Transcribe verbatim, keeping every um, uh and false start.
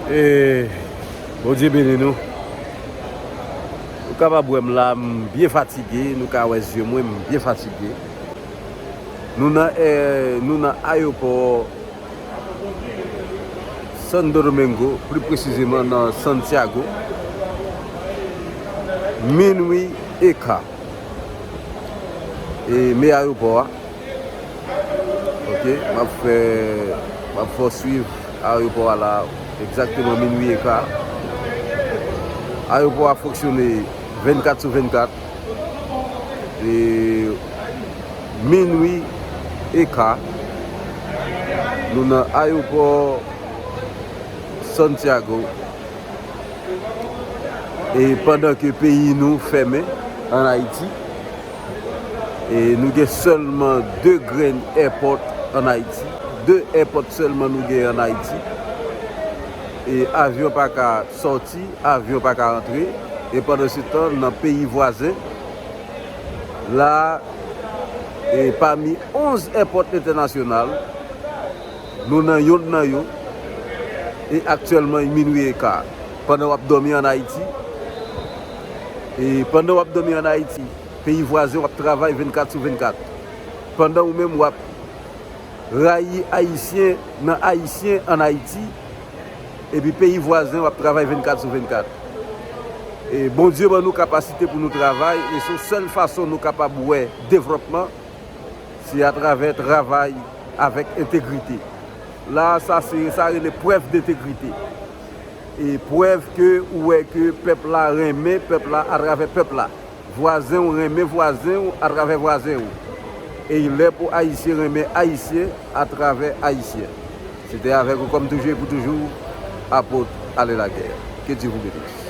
E Bondye beni nou. Nou kapab wè m la, m byen fatige, nou ka wè zye mwen, m byen fatige. Nou nan, eh, nou nan ayewopò Santo Domingo, pli presizeman nan Santiago, minwi e ka. E men ayewopò a, ok, m ap fè, m ap fè w swiv ayewopò a la, egzakteman minwi e ka. Ayewopò a fonksyone vennkat sou vennkat. E minwi e ka, nou nan ayewopò Santiago. E pandan ke peyi nou fèmen ann Ayiti, e nou gen sèlman de grenn èpòt ann Ayiti, de èpòt sèlman nou gen ann Ayiti. E avyon pa ka sòti, avyon pa ka antre. E pandan se tan, nan peyi vwazen, la, e pami onz èpòt entènasyonal, nou nan yonn nan yo, e aktyèlman, minwi e ka. Pandan w ap dòmi ann Ayiti, e pandan w ap dòmi ann Ayiti, peyi vwazen, w ap travay vennkat sou vennkat. Pandan ou menm, w ap rayi Ayisyen nan Ayisyen ann Ayiti, epi peyi vwazen, w ap travay vennkat sou vennkat. E Bondye ban nou kapasite pou nou travay, e se sèl fason nou kapab wè devlòpman, se atravè travay avèk entegrite. La, sa se, sa rele prèv dentegrite. E prèv ke ou wè ke pèp la renmen pèp la atravè pèp la. Vwazen w renmen vwazen w atravè vwazen w. E lè pou Ayisyen renmen Ayisyen atravè Ayisyen. Se te avèk ou kòm toujou e pou toujou, Apot Ale Lagè. Que Dieu vous bénisse.